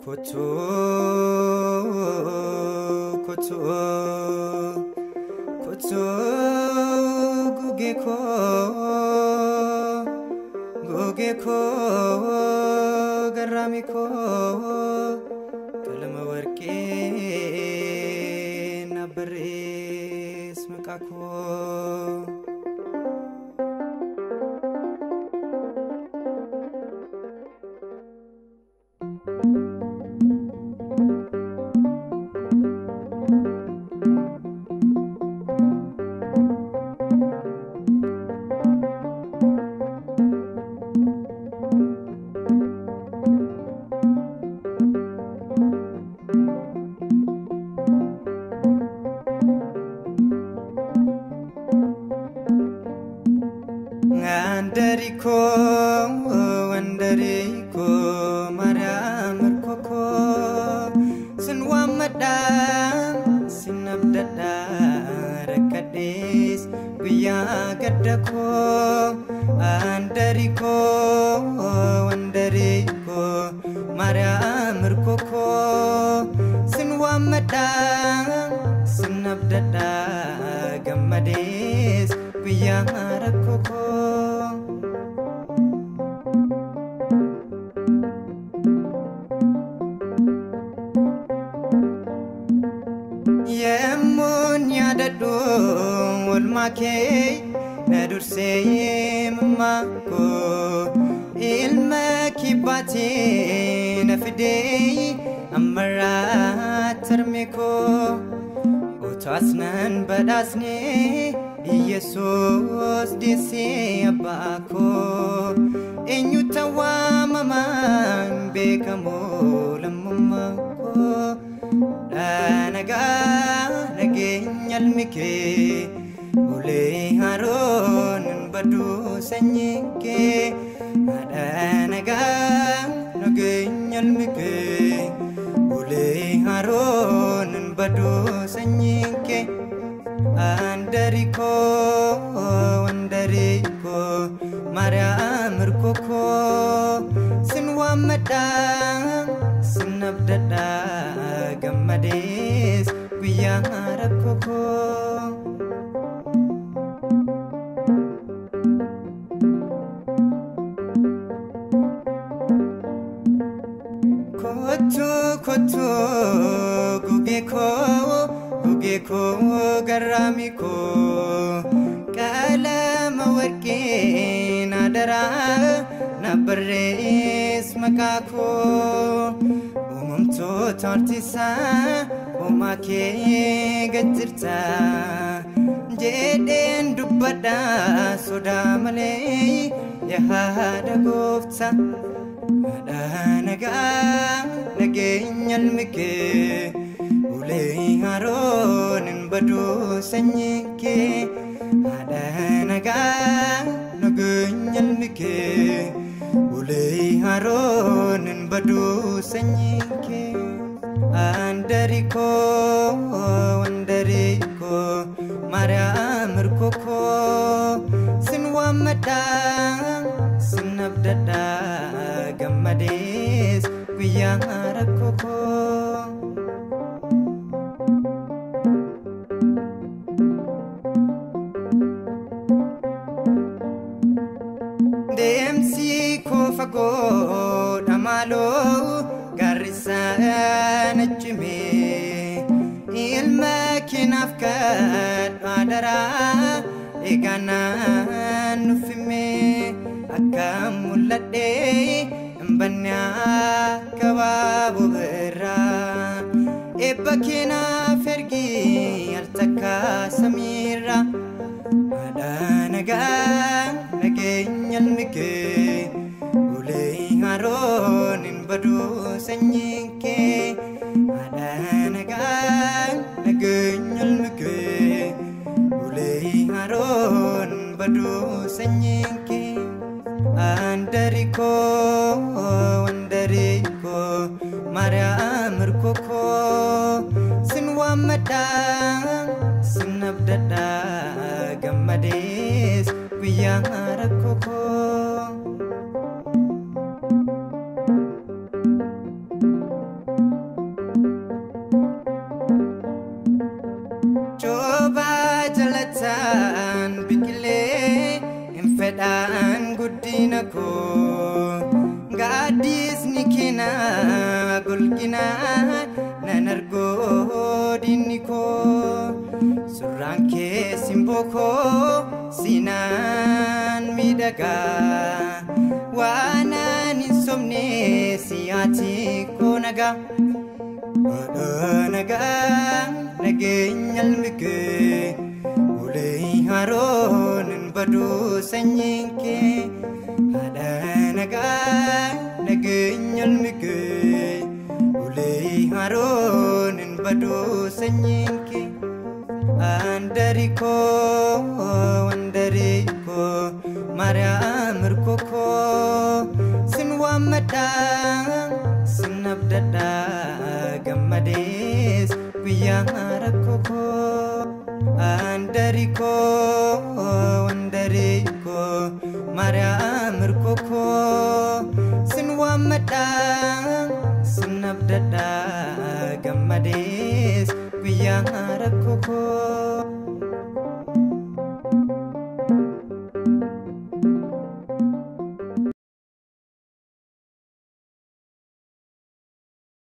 Kottu kottu kottu gugee koo gugee koo garraamii koo qalama warqee na barrees maqaa koo. Wandariko, wandariko, Maryam koko, sinwamada, sinabdada, rakades, guyya gaddako. Wandariko, wandariko, Maryam koko, sinwamada, sinabdada, gammades, guyya rakkoko. Yemmuun yaadadhu oolmaa kee na dursee mammaakoo ilma kibbaatee na fidee ammarraa tarmee koo utuu nan badhaasne Iyesuus deessee abbaa koo eenyutti waamamaan beekamoo lammummaa koo. Nagaa nageenya ilmi kee ulee haroon hin baduu sanyiin kee. Nagaa nageenya ilmi kee ulee haroon hin baduu sanyiin kee. Wandarikoo wandarikoo Maryam koko sin waammadha sin abdadha gammades guyyaa rakkoo. Kottu kottu gugee koo gugee koo garraamii koo qalama warqee na daraa na barrees maqaa koo uumamtoota hortiisaa uumaa kee gad jirta jedheen dubbadha sodaa malee yaa haadha gooftaa. Nagaa nageenya ilmi kee ulee haroon hin baduu sanyiin kee. Nagaa nageenya ilmi kee ulee haroon hin baduu sanyiin kee. Wandarikoo wandarikoo Maryam koko sin waammadha sin abdadha gammades guyyaa rakkoo. Deemsi koo fagoodha maaloo gaarri sana cimee ilma keenaaf kadhu adaraa egaa naan nuffimee akka mul'adhee hin banne akka baaboo birraa eebba keenaaf ergi al takka samiirraa. Nagaa nageenya ilmi kee ulee haroon hin baduu sanyiin kee. Nagaa nageenya ilmi kee ulee haroon hin baduu sanyiin kee. Wandarikoo wandarikoo Maryam koko sin waammadha sin abdadha gammades guyyaa rakkoo. koo gaaddisni keenaa golginaan nan argoo diinni koo surraan kee simboo koo siinaan miidhagaa waanaan hin sobne siyaati koo nagaa. Haadha nagaa nageenya ilmi kee ulee haroon hin baduu sanyiin kee. Haadha nagaa nageenya ilmi kee ulee haroon hin baduu sanyiin kee. Andarikoo andarikoo Maariyaam irkokoo sin waammadhaa sin abdadhaa gammadees guyyaa rakkokoo. Andarikoo andarikoo Maariyaam irkokoo sin waammadhaa sin abdadhaa gammadees guyyaa rakkokoo.